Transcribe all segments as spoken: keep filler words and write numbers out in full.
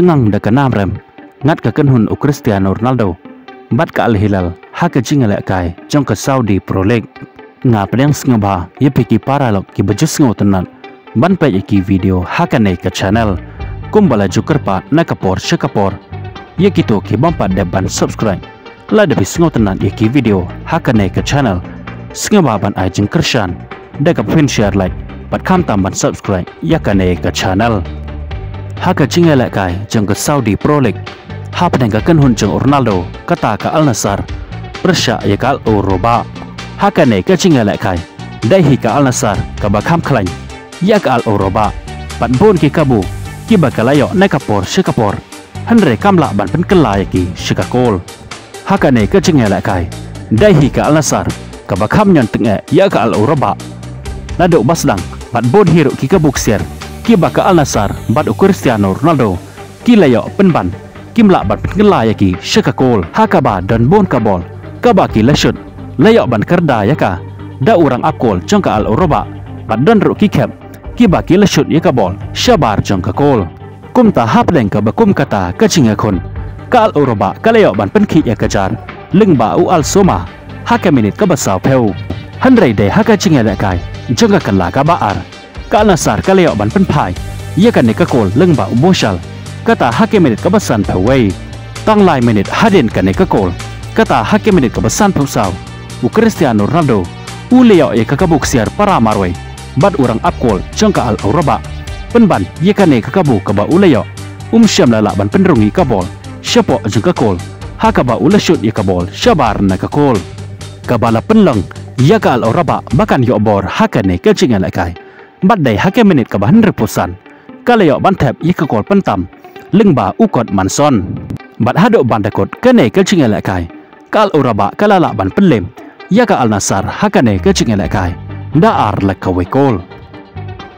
Ngang da ka nam rem ngat ka kynhun u Cristiano Ronaldo bad ka Al Hilal ha ka jingïalehkai jong ka Saudi Pro League. Nga pdiang sngewbha ïa phi ki paralok kiba ju sngewtynnat ban peit ïa ki video ha kane ka channel. Kumba la ju kyrpad na ka por sha ka por ïa kito ki bym pat dep ban subscribe, lada phi sngewtynnat ïa ki video ha kane ka channel, sngewbha ban ai jingkyrshan da kaba phin share, like bad khamtam ban subscribe ïa kane ka channel. Ha ka jingïalehkai jong ka Saudi Pro League hapdeng ka kynhun jong u Ronaldo kata ka Al Nassr pyrshah ïa ka Al Urabah. Ha kane ka jingïalehkai dei hi ka Al Nassr kaba kham khlaiñ ïa ka Al Urabah bad bun ki kabu kiba ka la ïoh na ka por sha ka por, hynrei kam lah ban pynkylla ïa ki sha ka kol. Ha kane ka jingïalehkai dei hi ka Al Nassr kaba kham ñion tyngeh ïa ka Al Urabah. Naduh ba sdang bad bun hi ruh ki kabu ksiar kiba ka Al Nassr bad u Cristiano Ronaldo ki la ïoh pynban, kim lah ban pynkylla ïa ki sha ka kol. Ha kaba don bun ka bol kaba ki la shut, la ïoh ban kyrda ïa ka da u rangap kol jong ka Al Urabah bad don ruh ki khep kiba ki la shut ïa ka bol shabar jong ka kol. Kumta hapdeng kaba kum kata ka jingïakhun, ka Al Urabah ka la ïoh ban pynkhih ïa ka jar lyngba u Al Somah ha ka minit kaba sawphew. Hynrei dei ha ka jingïalehkai jong ka kylla kaba ar, ka Al Nassr ka la ïoh ban pynphai ïa kane ka kol lyngba u Bouchal, kata ha ka minit kaba sanphew wei. Tang lai minit hadien kane ka kol, kata ha ka minit kaba sanphew saw, u Cristiano Ronaldo u la ïoh ïa ka kabu ksiar para marwei bad u rangap kol jong ka Al Urabah. Pynban ïa kane ka kabu kaba u la ïoh, um shym la lah ban pynrung ïa ka bol shapoh jong ka kol ha kaba u la shut ïa ka bol shabar na ka kol, kaba la pynlong ïa ka Al Urabah ba kan ïoh bor ha kane ka jingïalehkai. Bad dei ha ka minit kaba hynriewphew san ka la ïoh ban thep ïa ka kol pyntam lyngba u Kurt Mansson. Bad haduh ban da kut kane ka jingïalehkai, ka Al Urabah ka la lah ban pynlem ïa ka Al Nassr ha kane ka jingïalehkai da ar la kawei kol.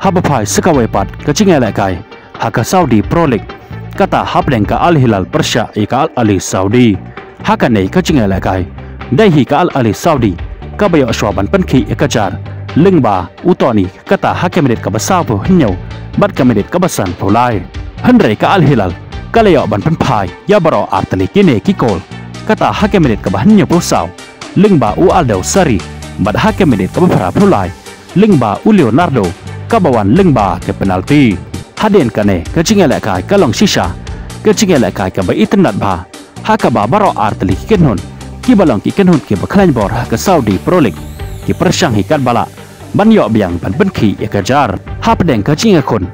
Haba phai sa kawei pat ka jingïalehkai ha ka Saudi Pro League, kata hapdeng ka Al Hilal pyrshah ïa ka Al Ahli Saudi. Ha kane ka jingïalehkai dei hi ka Al Ahli Saudi kaba ïoh shuwa ban pynkhih ïa ka jar lyngba u Toney, kata ha ka minit kaba sawphew hynñiew bad ka minit kaba sanphew lai. Hynrei ka Al Hilal ka la ïoh ban pynphai ïa baroh artylli kine ki kol, kata ha ka minit kaba hynñiewphew saw lyngba u Al Dawsari bad ha ka minit kaba phraphew lai lyngba u Leonardo, kaba wan lyngba ka penalti. Hadien kane ka jingïalehkai ka long shisha ka jingïalehkai kaba itynnad bha, ha kaba baroh artylli ki kynhun kiba long ki kynhun kiba khlaiñ bor ha ka Saudi Pro League ki pyrshang hi katba lah ban ïoh biang ban pynkhih ïa ka jar. Hapdeng ka jingïakhun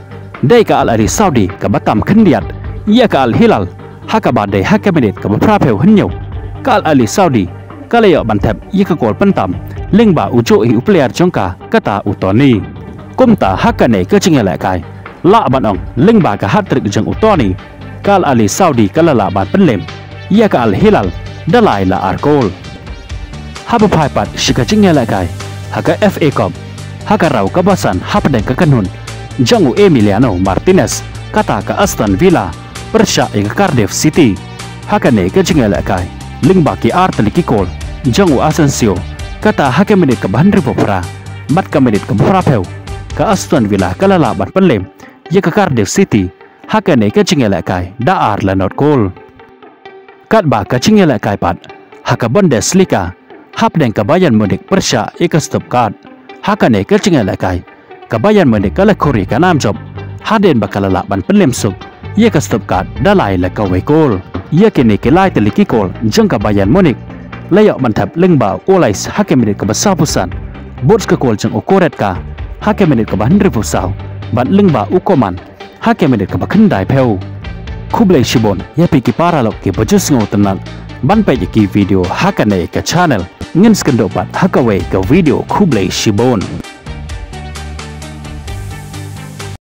dei ka Al Ahli Saudi kaba tam khyndiat ïa ka Al Hilal, ha kaba dei ha ka minit kaba phraphew hynñiew ka Al Ahli Saudi ka la ïoh ban thep ïa ka kol pyntam lyngba u juh hi u player jong ka, kata u Toney. Kumta ha kane ka jingïalehkai, lah ban ong lyngba ka hat-trick jong u Toney, ka Al Ahli Saudi ka la lah ban pynlem ïa ka Al Hilal da lai la ar kol. Haba phai pat sha ka jingïalehkai ha ka F A Cup, ha ka round kaba san hapdeng ka kynhun jong u Emiliano Martinez, kata ka Aston Villa pyrshah ïa ka Cardiff City. Ha kane ka jingïalehkai, lyngba ki artylli ki kol jong u Asensio, kata ha ka minit kaba hynriewphew phra bad ka minit kaba phraphew, ka Aston Villa ka la lah ban pynlem ïa ka Cardiff City ha kane ka jingïalehkai da ar la not kol. Katba ka jingïalehkai pat ha ka Bundesliga, hapdeng ka Bayern Munich pyrshah ïa ka Stuttgart, ha kane ka jingïalehkai ka Bayern Munich ka la khur ïa ka nam jop hadien ba ka la lah ban pynlem suk ïa ka Stuttgart da lai la kawei kol. Ïa kine ki lai tylli ki kol jong ka Bayern Munich la ïoh ban thep lyngba u Olise ha ka minit kaba sawphew san, bad ka kol jong u Goretzka ha ka minit kaba hynriewphew saw bad lyngba u Coman ha ka minit kaba khyndaiphew. Khublei shibun ïa phi ki paralok kiba ju sngewtynnat ban peit ïa ki video ha kane ka channel. Ngin sa ïakynduh pat ha kawei ka video. Khublei shibun.